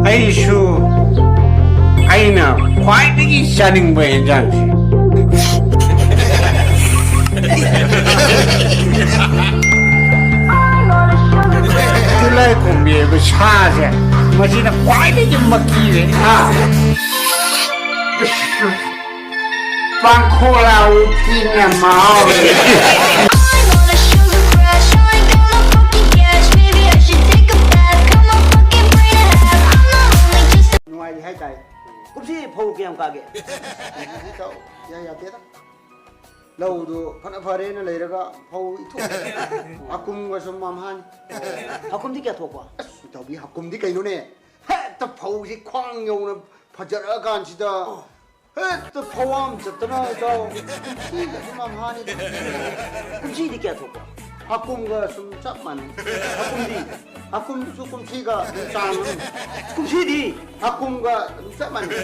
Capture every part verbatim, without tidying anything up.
ꯑꯩꯁꯨ ꯑꯩꯅ ꯈ꯭ꯋꯥꯏꯗꯒꯤ ꯆꯥꯅꯤꯡꯕ ꯌꯦꯟꯖꯥꯡꯁꯦ ꯇꯤꯜꯂꯥꯏꯈꯣꯝꯕꯤ ꯍꯥꯏꯕ ꯁꯥꯁꯦ, ꯃꯁꯤꯅ ꯈ꯭ꯋꯥꯏꯗꯒꯤ ꯃꯀꯤꯔꯦ꯫ ꯍꯥ? ꯄꯥꯡꯈꯣꯛꯂꯥ ꯎꯇꯤꯅ ꯃꯍꯥꯎꯔꯦ꯫ ꯅꯨꯡꯉꯥꯏꯔꯤ ꯍꯥꯏꯇꯥꯏ꯫ ꯀꯨꯝꯁꯤ ꯐꯧ ꯀꯌꯥꯝ ꯀꯥꯒꯦ? ꯏꯇꯥꯎ, ꯏꯌꯥ ꯌꯥꯗꯦꯗ꯫ ꯂꯧꯗꯨ ꯐꯅ ꯐꯔꯦꯅ ꯂꯩꯔꯒ ꯐꯧ ꯏꯊꯣꯛ꯫ ꯍꯥꯀꯨꯝꯒ ꯁꯨꯝ ꯃꯝꯍꯥꯅꯤ꯫ ꯍꯥꯀꯨꯝꯗꯤ ꯀꯌꯥ ꯊꯣꯛꯄ? ꯑꯁ, ꯏꯇꯥꯎꯕꯤ, ꯍꯥꯀꯨꯝꯗꯤ ꯀꯩꯅꯣꯅꯦ? ꯍꯦꯛꯇ ꯐꯧꯁꯤ ꯈ꯭ꯋꯥꯡ ꯌꯧꯅ ꯐꯖꯔꯛꯑꯀꯥꯟꯁꯤꯗ, ꯑꯣ꯫ ꯍꯦꯛꯇ ꯐꯧꯋꯥꯝ ꯆꯠꯇꯅ ꯏꯇꯥꯎ꯫ ꯁꯤꯒꯁꯨ ꯃꯝꯍꯥꯅꯤꯗ꯫ ꯀꯨꯝꯁꯤꯗꯤ ꯀꯌꯥ ꯊꯣꯛꯄ? ꯍꯥꯀꯨꯝꯒ ꯁꯨꯝ ꯆꯞ ꯃꯥꯟꯅꯩ꯫ ꯍꯥꯀꯨꯝꯗꯤ? ꯍꯥꯀꯨꯝꯁꯨ ꯀꯨꯝꯁꯤꯒ ꯑꯗꯨꯝ ꯆꯥꯡ ꯑꯃꯅꯤ꯫ ꯀꯨꯝꯁꯤꯗꯤ? ꯍꯥꯀꯨꯝꯒ ꯑꯗꯨꯝ ꯆꯞ ꯃꯥꯟꯅꯩ꯫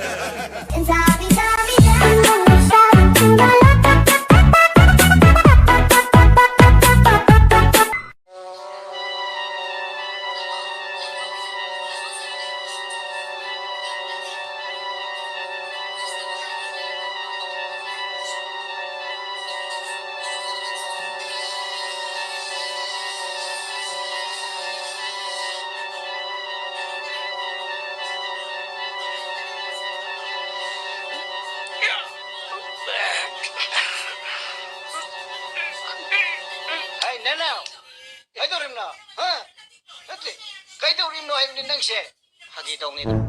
Hey, Nana! ꯀꯩꯗꯧꯔꯤꯕꯅꯣ? ꯍꯥ? ꯅꯠꯇꯦ, ꯀꯩꯗꯧꯔꯤꯕꯅꯣ ꯍꯥꯏꯕꯅꯤ ꯅꯪꯁꯦ? ꯐꯥꯒꯤ ꯇꯧꯅꯤꯗ꯫